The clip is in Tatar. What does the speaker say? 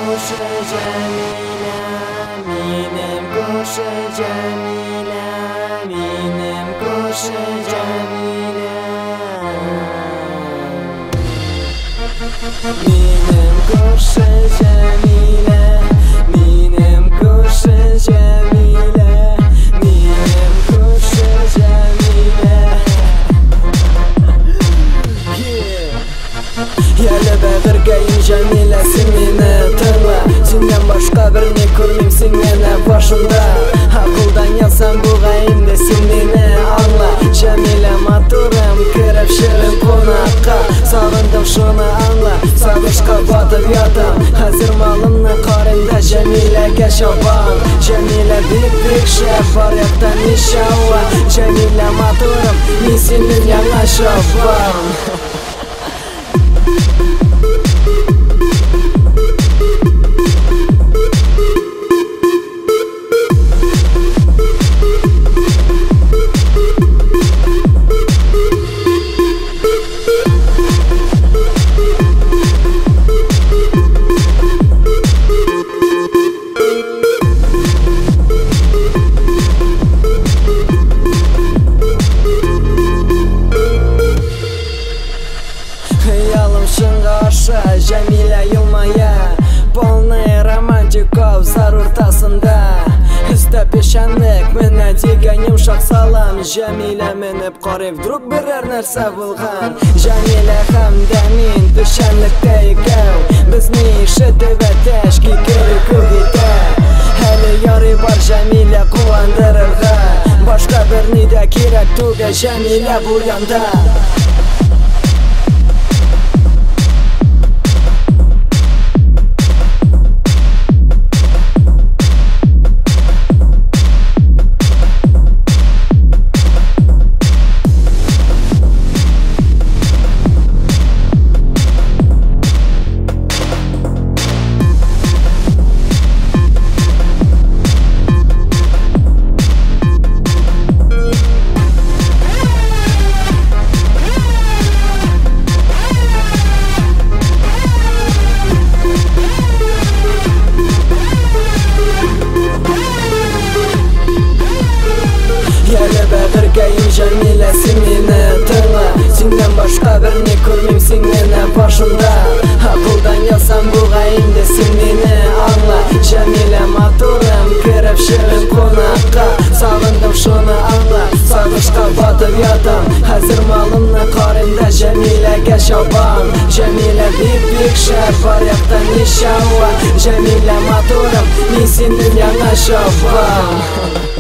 күрше Җәмилә, минем күрше Җәмилә, минем күрше Җәмилә. Минем күрше Җәмилә, минем күрше Җәмилә, минем күрше Җәмилә. Яле бәгырькәем Җәмилә, син мине тыңла. Синнән башка берни күрмим, син генә башымда. Акылдан язсам бугай инде, син мине аңла. Җәмилә матурым, кереп чыгып кунакка. Сагындым шуны аңла, сагышка батып ятам. Хәзер малымны карыйм да Җәмиләгә чабам. Җәмилә бик-бик шәп, бар яктан ничава. Җәмилә матурым, мин синең янга чабам. Хыялым чынга аша, Җәмилә елмая. Полный романтика зар уртасында. Өстә печәнлек, менә дигән йомшак салам. Җәмилә менеп карый, вдруг берәр нәрсә булган. Җәмилә һәм дә мин печәнлектә икәү. Безне ишетеп әтәч кикерү итә. Әле ярый бар Җәмилә куандырырга. Башка берни дә кирәк түгел, Җәмилә бу янда. Яле бәгырькәем Җәмилә, син мине тыңла. Синнән башка берни күрмим, син генә башымда. Акылдан язсам бугай инде, син мине аңла. Җәмилә матурым, кереп чыгып кунакка. Сагындым шуны аңла, сагышка батып ятам. Хәзер малымны карыйм да Җәмиләгә чабам. Җәмилә бик-бик шәп, бар яктан ничава. Җәмилә матурым, мин синең янга чабам.